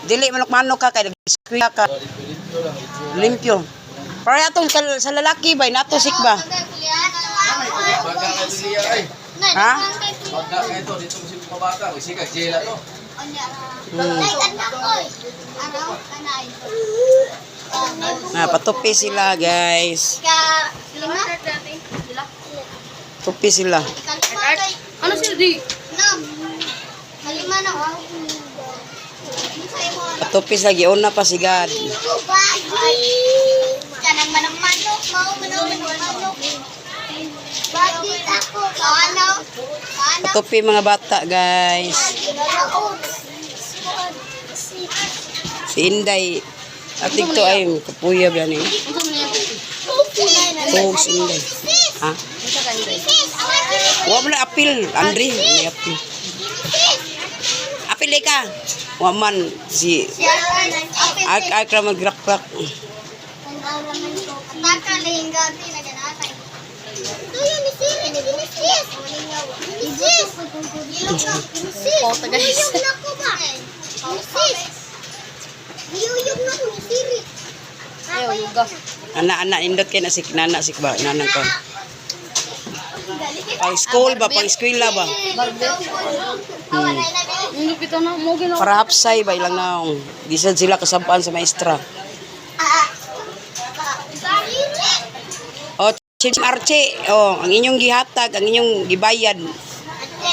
Dili manok-manok ka kay nag-eskwela ka. Limpyo. Para atong sa lalaki ba nato sikba? Baga ka siya ay. Ha? Baga ka ito dito mo si mabata, kasi ka jela to. Na patupi sila, guys. Tupi sila. Ano sila di? Patupi sila giuna pa si God. Kanang manok-manok, mao manok-manok. Bakit ako? Paano? Paano? Patupi mga bata, guys. Si Inday at dito ay kapuya ba ni? Tuog si Inday. Ha? Wa man na apil, Andre, may apil. Apil di ka. Wa man si ak ak ra magrakrak. Ayaw, yuga. Ana ana indot kay na si nana si ba nanang ko. Pang school ba, pang eskwela ba? Barber. Ang lupitan na mo ginawa. Para hapsay ba ilang naong. Di sad sila kasabaan sa maestra. Oh, Chief Archie, oh, ang inyong gihatag, ang inyong gibayad.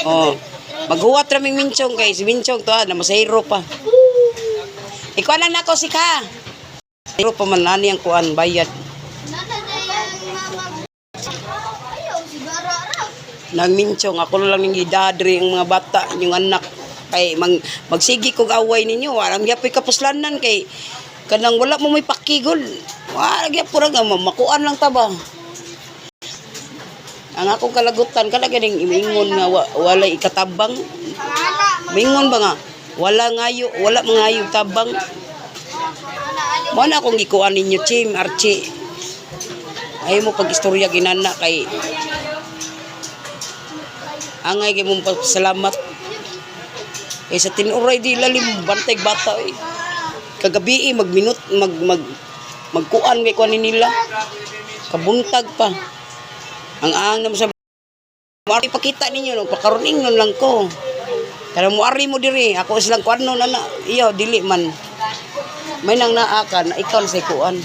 Oh. Maghuwat ra ming minchong kay si minchong to ah, na masayro pa. Ikaw lang nako si ka. Sayro pa man ani ang kuan bayad. Nang minchong ako lang ning gidadri ang mga bata, inyong anak kay magsigi kog away ninyo, walang gyapoy kapuslanan kay kanang wala mo may pakigol. Wala gyapon ra nga makuan lang ta ba. Ang akong kalagutan kana ganing imingon nga walay ikatabang. Mingon ba nga wala ngayo, wala mangayo tabang. Mo na akong gikuan ninyo, Chim, Archie. Ayaw mo pag-istorya ginana kay angay kay mong pasalamat. Eh sa tinuray di lalim bantay bata eh. Kagabi eh, magminut mag mag magkuan kay kuan nila. Kabuntag pa. Ang ang naman sa Muari pakita ninyo no, pakaron ingnon lang ko. Kada muari mo diri, ako silang kuan no na iyo dili man. May nang naa ka na ikaw na sa kuan.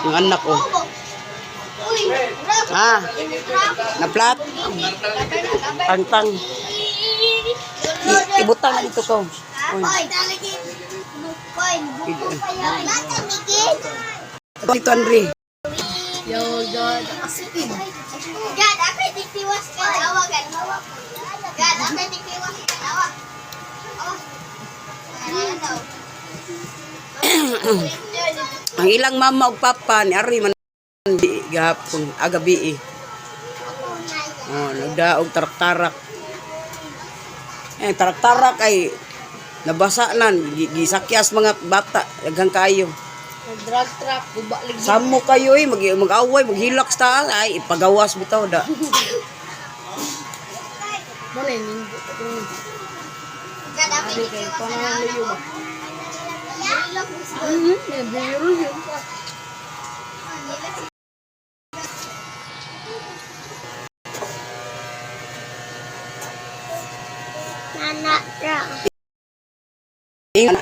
Yung anak ko. Ah, naplat. Tangtang. Ibutang na dito ko. Uy. Dito, Andre. Yo, God. Asipin. God, ako tiktiwas ka awa God. God, ako tiktiwas ka awa. Oh. Ang ilang mama ug papa ni Ari man di gahapon agabi eh. Oh, nagdaog tarak-tarak. Eh, tarak-tarak ay nabasa nan, gisakyas mga bata, daghang kayo. Drug trap. Guba lagi. Samo kayo eh, mag-away, maghilak sa taas, ay ipagawas bitaw da. Mo na yung nindot. God, ako tiktiwas ka awa. May biro yun. Nana ra. Ingan.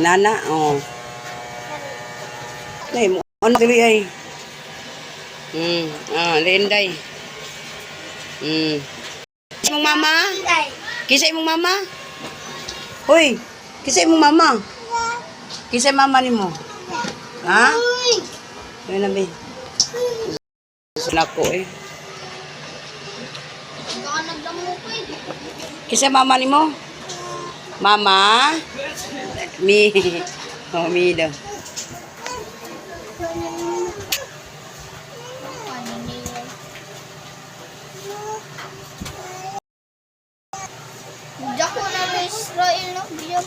Inana, oh. Nay, mo ano dili ay. Ah, linday. Imong mama? Kisa imong mama? Hoy, kisa imong mama? Kisa mama nimo? Ha? Ayun na, be. Nako eh. Kisa mama nimo? Mama? Mi. Oh, mi daw. Dako na rin Israel no. Diyo.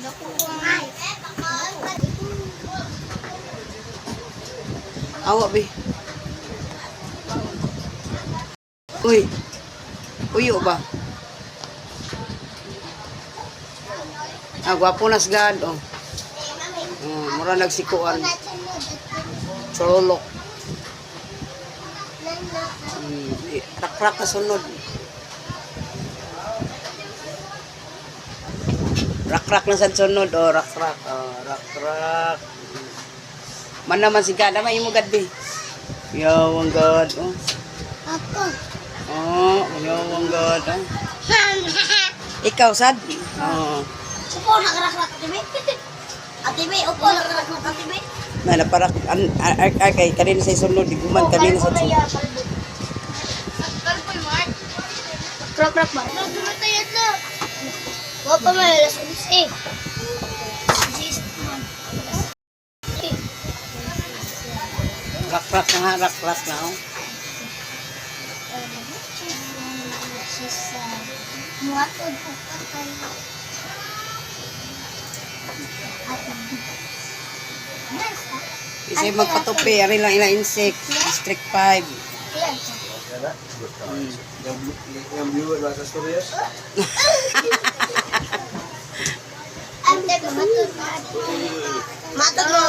Dako ko. Awa, be. Uy. Uyo ba? Ah, gwapo na sigad, oh. Oh, mura nagsikuan. Chololok. Rakrak na sunod. Rakrak na sa sunod, oh, rakrak. Oh, rakrak. Man naman si God, ama imo God, be. Yawang God, oh. Ako. Oh, yawang God, oh. Ikaw, sad? Oo. Upo, nakarakrak, Ate May. Ate May, upo, nakarakrak, Ate May. Na naparak an ay ay kay kanina sa sunod di guman kanina sa sunod. Kalpoy, Mark. Krak-krak ba? Nagdumatayad na. Wa pa may alas 11. Rakrak na nga, rakrak na oh. Muatod ko patay. Isay magpatupi, ari lang ila insect, District 5. Yung viewer ba sa stories? Matod mo.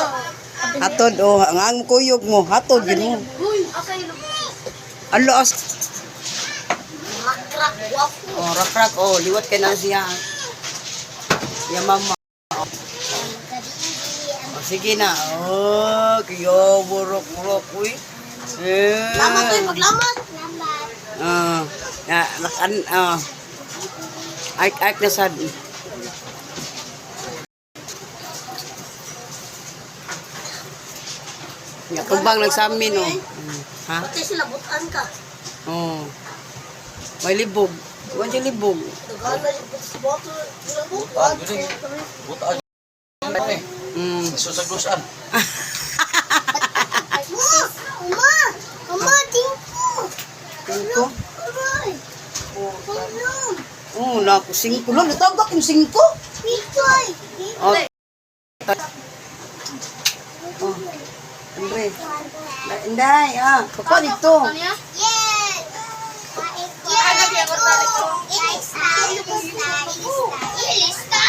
Hatod oh, ang kuyog mo, hatod yun mo. Uy, asa yung Alo as Makrak wapo. oh, rakrak oh, liwat kay na siya. Ya mama. Oh, sige na. Oh, kiyo burok burok uy. Eh. Lamat oy, maglamat. Lamat. Ah, na nakan ah. Ay ay na sad. Ya tubang lang sa amin oh. Ha? Pati sila butan ka. Oh. May libog. Wa dyan libog. Daghan na si boto. Butaan yun eh. Butaan yun eh. Susaglusan. Ma! Ama! Ama, tingko! Singko? Aray! Ano? Oh, naku, singko. Lolo, natawag akong singko. Pitoy! Oh. Oh. Andre. Inday, ah. Kukuha dito. Yes! Yes! Ilista! Ilista! Ilista!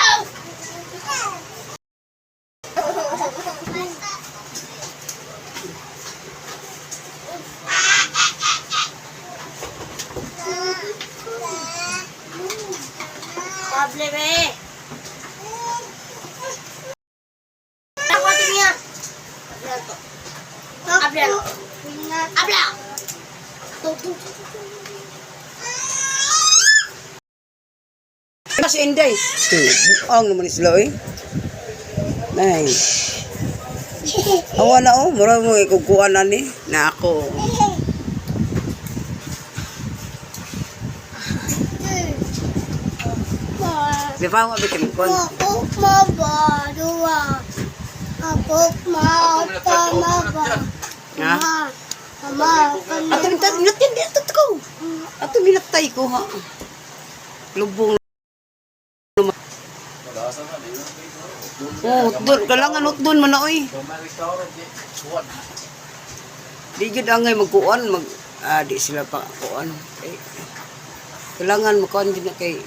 Problema eh. Ako niya. Abla. Abla. Mas Inday. Buang naman sila eh. Nay. Awa na oh, mura mo ikukuha na ni. Na ako. Di ba wa bikin kon? Ako mabadua. Ako matamaba. Ha? Ama, Ato minta minatin di ato ko. Ato minatay ko ha. Lubong. Oh, doon kailangan utdon man na oy. Di jud angay magkuan mag ah, di sila pa kuan. Eh, kailangan makuan jud na kay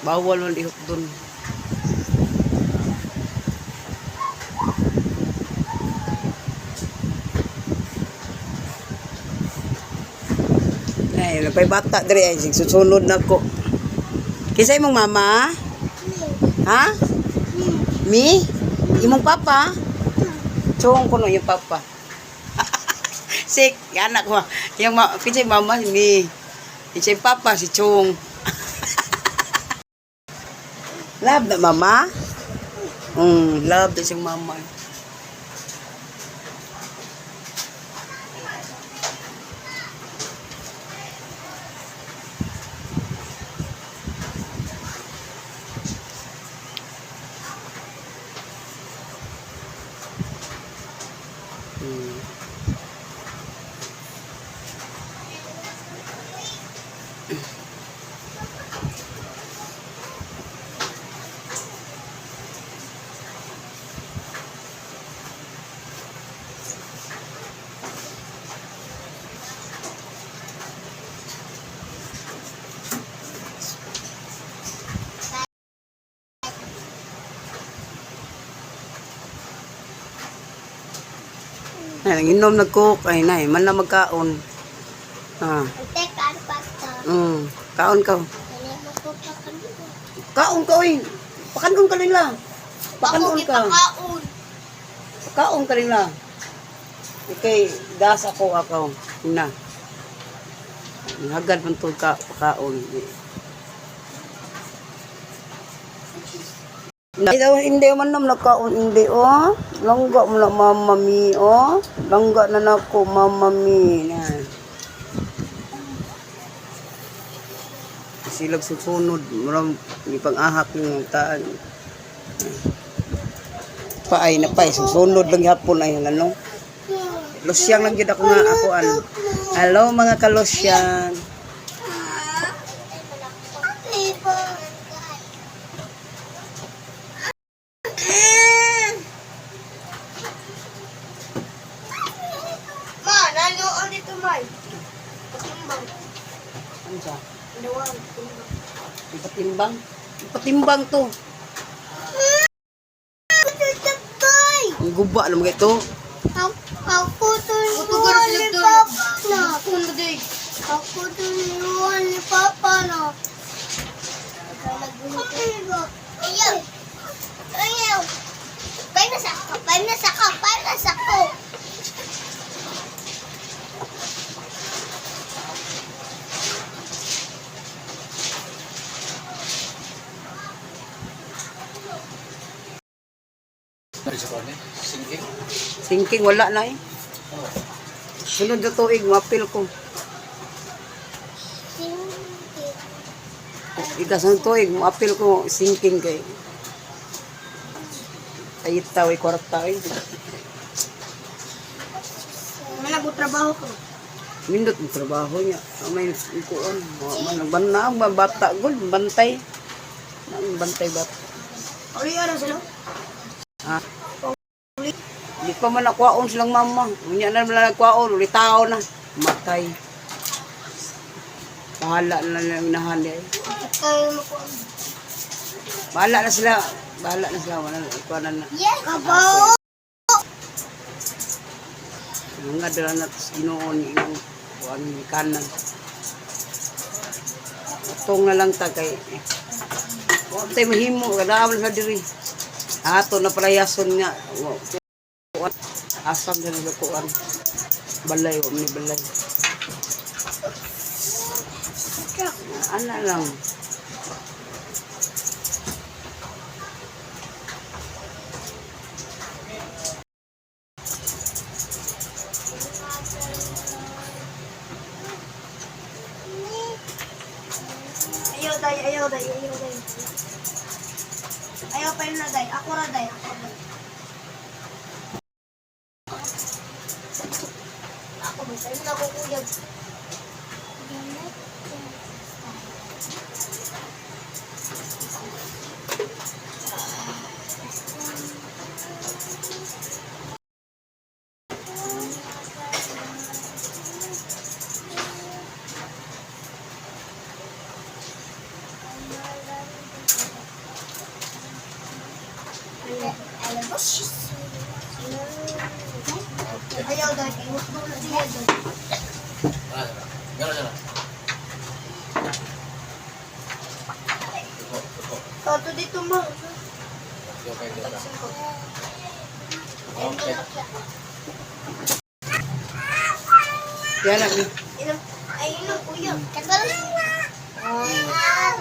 bawal man dihok doon. Ay, napay bata diri ay sig susunod na ko. Kinsa imong mama? Ha? Mi? Imong papa? Chong kuno yung papa. Sik, anak ko. Yung ma kinsa yung mama si Mi. Kinsa yung papa si Chong. Love na mama? Love na siyang mama. Ay, nanginom nag-cook. Ay, nay, man na magkaon. Ah, Teka, ano pa ito? Kaon ka. Dali mo ko pa kami. Kaon ka, oy. Pakanon ka nila. Pakanon ka. Pakaon. Kaon ka nila. Okay, das ako ako. Na. Hagad man to ka pakaon. Ay, daw, hindi man nam nakaon hindi oh. Langga mo na mama mi oh. Langga na nako mama mi. Na. Silag susunod, murang ipang-ahak yung taan. Paay na paay, susunod lang hapon ay ano. Losyang lang jud ako nga ako an. Hello mga kalosyang. Ma, naloon dito, May. Patimbang. Ano siya? Dawang, timbang. Ipatimbang. Ipatimbang to. Ang guba naman ito. Ako tulungan ni Papa na. Ako tulungan ni Papa na. Ayaw. Ayaw. Pay na sako, pay na sako, pay na sako. Ano sa kone? Sinking? Sinking wala na eh. Sunod na tuig, mapil ko. Ikas ng tuig, mapil ko sinking kay. Ay taw ay kwarta ay. Wala ko trabaho ko. Mindot ang trabaho niya. May kuon. Man ban na ang bata gud bantay. Ang bantay bata. Uli ano sila? Ha? Di pa man nakwaon silang mama. Unya na man nagkwaon, uli tao na. Matay. Bahala na lang inahan niya. Kayo mo ko. Bahala na sila. Bahala na sila. Wala na. Ikuha na na. Yes. Kabaw. Mga dala na tas ginoo ni imong kuan ni kanan. Utong na lang ta kay wa tay mahimo kada man sa diri. Ato na palayason nga. Asam na sa kuan. Balay wa ni balay. Ana lang. Ayaw day, ayaw day, ayaw day. Ayaw pa yun na day. Ako ra day, ako day. Ako ba sa'yo na ako kuyag. Ayaw day, ayaw day. Wala na. Gano'n na. Tuko, tuko. Kato dito mo. Okay, okay. Okay. Yan lang. Ayun ang kuyag. Katalo. Ah,